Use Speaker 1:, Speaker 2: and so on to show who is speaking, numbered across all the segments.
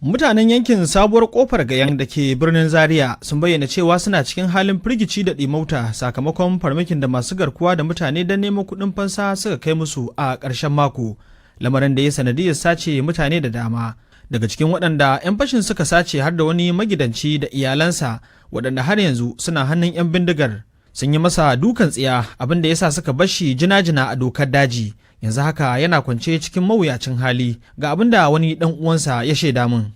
Speaker 1: Mutanen yankin Sabuwar Kofar Gayan da ke birnin Zaria sun bayyana cewa suna cikin halin firgici da ɗimauta sakamakon farmakin da masu garkuwa da mutane don neman kuɗin fansa suka kai musu a ƙarshen mako. Lamarin da ya sanadiyar sace mutane da dama. Daga cikin waɗanda 'yan fashin suka sace har da wani magidanci da iyalansa, waɗanda har yanzu suna hannun 'yan bindigar. Sun yi masa dukan tsiya, abin da ya sa suka bashi jina-jina a dokar daji. Yanzu haka yana kwance cikin mawuyacin hali. Ga abin da wani dan uwansa ya shaida min.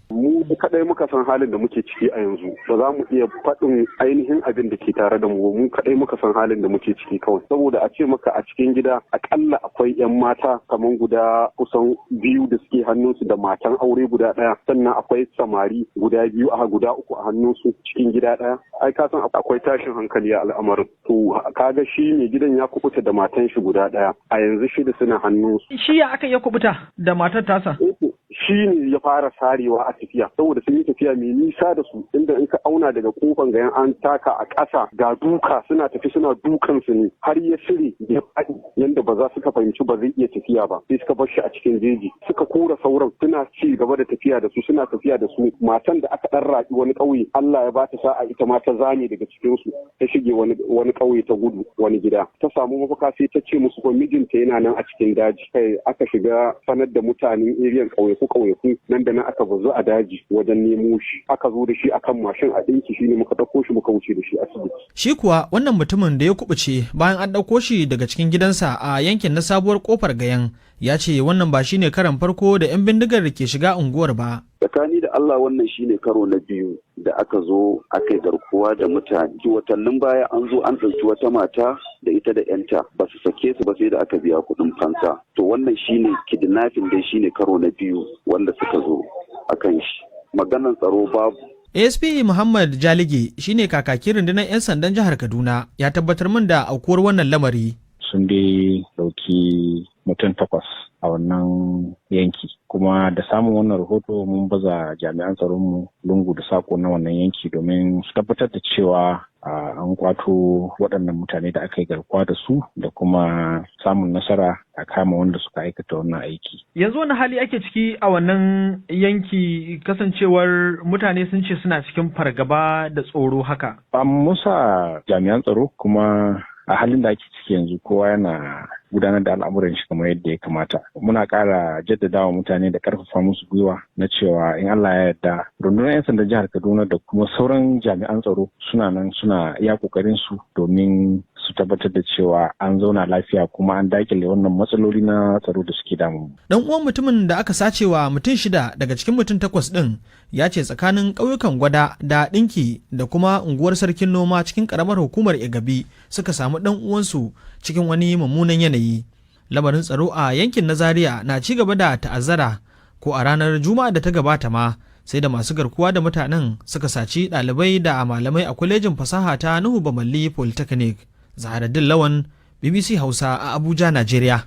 Speaker 2: Mu kadai muka san halin da muke ciki a yanzu. Ba za mu iya faɗin ainihin abin da ke tare da mu. Mu kadai muka san halin da muke ciki kawai. Saboda a ce maka a cikin gida akalla akwai yan mata kamar guda kusan biyu da suke hannunsu, da matan aure guda ɗaya, sannan akwai samari guda biyu a guda uku a hannunsu cikin gida ɗaya. Ai ka san akwai tashin hankali a al'amarin. To kaga shi mai gidan ya kubuta da matan shi guda ɗaya, a yanzu shida suna hannunsu.
Speaker 1: Shi ya aka iya kubuta da matar tasa?
Speaker 2: Shi ne ya fara sarewa a tafiya, saboda sun yi tafiya mai nisa da su, inda in ka auna daga Kofan Gayan an taka a ƙasa, ga duka, suna tafi suna dukan su ne har ya cire ya faɗi, yanda ba za su ka fahimci ba zai iya tafiya ba. Sai suka bar shi a cikin jeji, suka kora sauran, suna ci gaba da tafiya da su, suna tafiya da su. Matan da aka ɗan raɓi wani ƙauye, Allah ya bata sa'a, ita ma ta zame daga cikin su, ta shige wani ƙauye, ta gudu wani gida, ta samu mafaka. Sai ta ce musu ko mijinta yana nan a cikin daji. Kai aka shiga sanar da mutanen eriyan ƙauyaku ƙauyaku, nan da nan aka bazu a daji wajen nemo shi. Aka zo da shi akan mashin a ɗinki, shi ne muka ɗauko shi muka wuce da shi asibiti.
Speaker 1: Shi kuwa wannan mutumin da ya kubuce bayan an ɗauko shi daga cikin gidansa a yankin na Sabuwar Kofar Gayan, ya ce wannan ba shine karan farko da 'yan bindigar ke shiga unguwar ba.
Speaker 3: Tsakani da Allah, wannan shine karo na biyu da aka zo aka yi garkuwa da mutane. Watannin baya an zo an ɗauki wata mata da ita da 'yanta, ba su sake su ba sai da aka biya kuɗin fansa. To wannan shine kidnapping dai, shine karo na biyu wanda suka zo akan shi. Maganan tsaro babu.
Speaker 1: ASP Muhammad Jalige shine kakakin rundunar 'yan sandan jihar Kaduna, ya tabbatar min da aukuwar wannan lamari.
Speaker 4: Sun dai ɗauki mutum takwas a wannan yanki, kuma da samun wannan rahoto mun baza jami'an tsaronmu lungu da sako na wannan yanki domin su tabbatar da cewa an kwato waɗannan mutane da aka yi garkuwa da su, da kuma samun nasara a kama wanda suka aikata wannan aiki.
Speaker 1: Yanzu wani hali ake ciki a wannan yanki, kasancewar mutane sun ce suna cikin fargaba da tsoro haka?
Speaker 4: Mun sa jami'an tsaro, kuma a halin da ake ciki yanzu kowa yana gudanar da al'amuran shi kamar yadda ya kamata. Muna ƙara jaddadawa mutane da ƙarfafa musu gwiwa na cewa in Allah ya yarda, rundunar 'yan sandan jihar Kaduna da kuma sauran jami'an tsaro suna nan suna iya ƙoƙarin su domin su tabbatar da cewa an zauna lafiya kuma an dakile wannan matsaloli na tsaro da suke damu.
Speaker 1: Dan uwan mutumin da aka sacewa mutum shida daga cikin mutum takwas ɗin ya ce tsakanin ƙauyukan Gwada da Ɗinki da kuma unguwar Sarkin Noma cikin ƙaramar hukumar Igabi suka samu ɗan uwansu cikin wani mummunan yanayi. Lamarin tsaro a yankin na Zaria na ci gaba da ta'azzara. Ko a ranar Juma'a da ta gabata ma sai da masu garkuwa da mutanen suka saci ɗalibai da malamai a Kwalejin Fasaha ta Nuhu Bamalli Polytechnic. Zaharaddin Lawan, BBC Hausa, a Abuja, Najeriya.